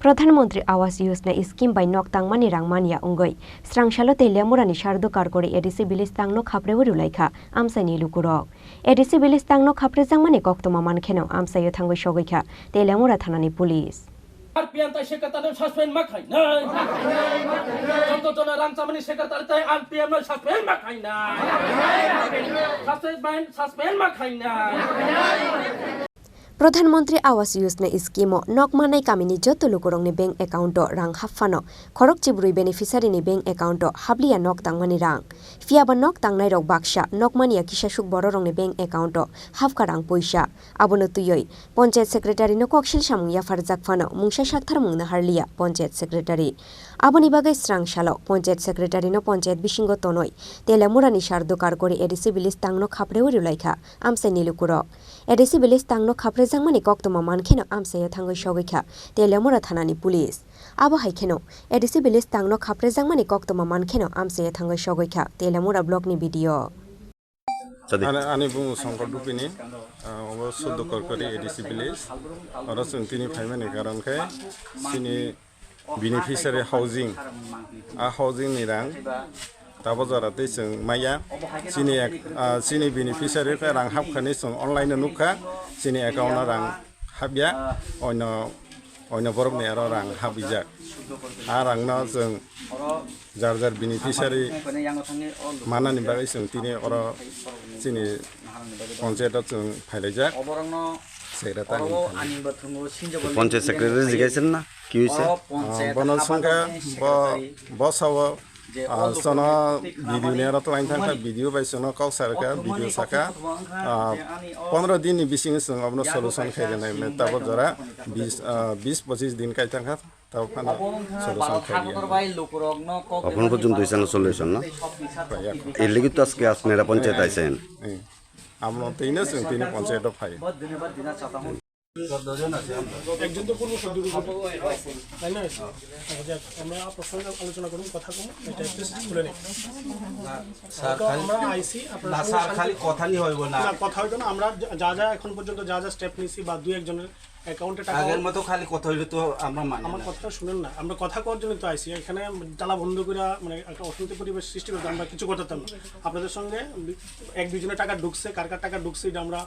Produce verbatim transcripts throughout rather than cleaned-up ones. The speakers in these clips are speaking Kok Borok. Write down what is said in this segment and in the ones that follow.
Pradhan Mantri Awas Yojana scheme bai nok tangmani rang manya wngwi, srangsalo Teliamurani Sardo Karkori A D C village tangno khapreui rwlaikha amchaini lukurok. A D C village tangno khaprejakmani koktwma mankheno amchaio thangwi sogwikha Teliamura thanani police. R P M tai secretary suspend ma khainai. Joto jona rang chamani secretary tai R P M no suspend ma khainai. Suspend, suspend ma khainai. Pradhan Mantri Awas Yojana scheme o nok manai kamini joto lukurokni bank account o rang happhano khorok chibrwi beneficiary ni bank account o hapliya nok tangmani rang. Phiyaba nok tangnairok baksa nok manya kisasuk bororokni bank account o hapkha rang puisa. Abono twiwi Panchayat Secretary no koksil samung yapharjak phano mungsa saktharmung naharliya Panchayat Secretary. Aboni bagwi srangsalo Panchayat Secretary no panchayat bisingo tonwi Teliamurani Sardo Karkori A D C village tangno khapreui rwlaikha amchaini lukurok. A D C village tangno khaprejakmani koktwma mankheno amchaio thangwi sogwikha Teliamura thanani police. Abo hai kheno A D C village tangno khaprejakmani koktwma mankheno amchaio thangwi sogwikha Teliamura blockni B D O. Ani, ani bumu Songkor Dupini, ah, obo Suddo Korkori A D C village. Oro chwng tini phaimani karon khe chini beneficiary housing, a housing ni rang tabo jora tei chwng maya. Chini ek, ah, chini beneficiary khe rang hapkhani chwng online o nukha, chini account o rang hapya, oino, oino borokni aro rang hapjak. A rangno chwng jar jar beneficiary manani bagwi chwng tini oro chini panchayat o chwng phailaijak. Secretary ni thani. Panchayat secretary jigaisen na? Ki hoise? Ah, bono songkha bo, bo sao, ah, sono video ni aro twlain thangkha, video bai sono kok sarkha, video saka. Ah, pondro din ni bisingo chwng abono solution khairwnai, tabo jora bis, ah, bis pochis din kai thangkha. Tabo phano solution khai diya. Okhon porjonto isano solution na? Phaiya. Erligi to ajke apnara panchayat aisen. Eh. Abono tini chwng tini panchayat o phai. একজন তো পূর্ব সদ্য, তাই না? আচ্ছা, যাক, আমরা প্রসঙ্গে আলোচনা করুন, কথা কম, এটা একটু খুলে নিই। স্যার, তো খালি আমরা আইসি, আপনার না, সঙ্গে স্যার, শান্তি খালি কথা নিয়ে হইব না। না, কথা হইতো না, আমরা যা, যা যা এখন পর্যন্ত যা যা স্টেপ নিয়েছি বা দুই একজনের অ্যাকাউন্টে টাকা আগের মতো খালি কথা হইলে তো আমরা মানি আমার না। কথাটা শুনেন না, আমরা কথা কওয়ার জন্য তো আইসি। এখানে তালা বন্ধ করে, মানে, একটা অশান্তি পরিবেশ সৃষ্টি করতে আমরা কিছু করতে পারতাম না। আপনাদের সঙ্গে এক দুইজনের টাকা ঢুকছে, কার কার টাকা ঢুকছে, এটা আমরা,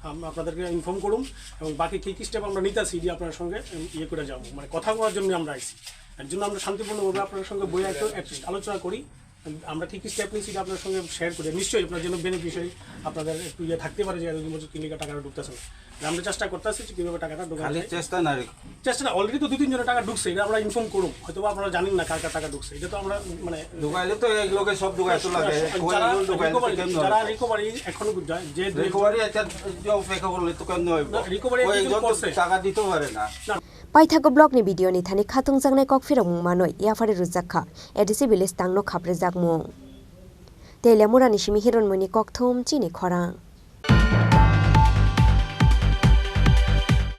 আম-, আপনাদেরকে ইনফর্ম করুম এবং বাকি কি কি স্টেপ আমরা নিতে আসি, এটা আপনার সঙ্গে, উম, ইয়ে করে যাবো, মানে, কথা কওয়ার জন্য আমরা আইসি। এর জন্য আমরা শান্তিপূর্ণভাবে আপনার সঙ্গে বইয়া একটু, একটু আলোচনা করি। আমরা কি কি স্টেপ নিয়েছি এটা আপনার সঙ্গে শেয়ার করি। নিশ্চয়ই আপনার জন্য বেনিফিশিয়ারি আপনাদের একটু ইয়ে থাকতে পারে যে এতদিন পর্যন্ত তিন লাখ টাকা ঢুকতেছে না। আমরা চেষ্টা করতেছি যে কিভাবে টাকাটা ঢোকানো খালি যায়। চেষ্টা না রে। চেষ্টা না, অলরেডি তো দুই তিনজনের টাকা ঢুকছে, এটা আমরা ইনফর্ম করুম। হয়তো বা আপনারা জানেন না কার কার টাকা ঢুকছে, এটা তো আমরা মানে ঢুকাইলে তো এক লগে সব ঢুকাইতে লাগে। যারা রিকভারি, যারা রিকভারি এখন যে রিকভারি একটা যে অপেক্ষা করলে তো কেমনে হইব? না, রিকভারি একজন তো করছে। টাকা দিতে পারে না। না। Paithago block ni B D O ni thani khatungjaknai kokphirok mung manwi yaphari rwjak kha A D C village tangno khaprejakmung. Teliamurani simi Hironmoni kokthum chini khorang.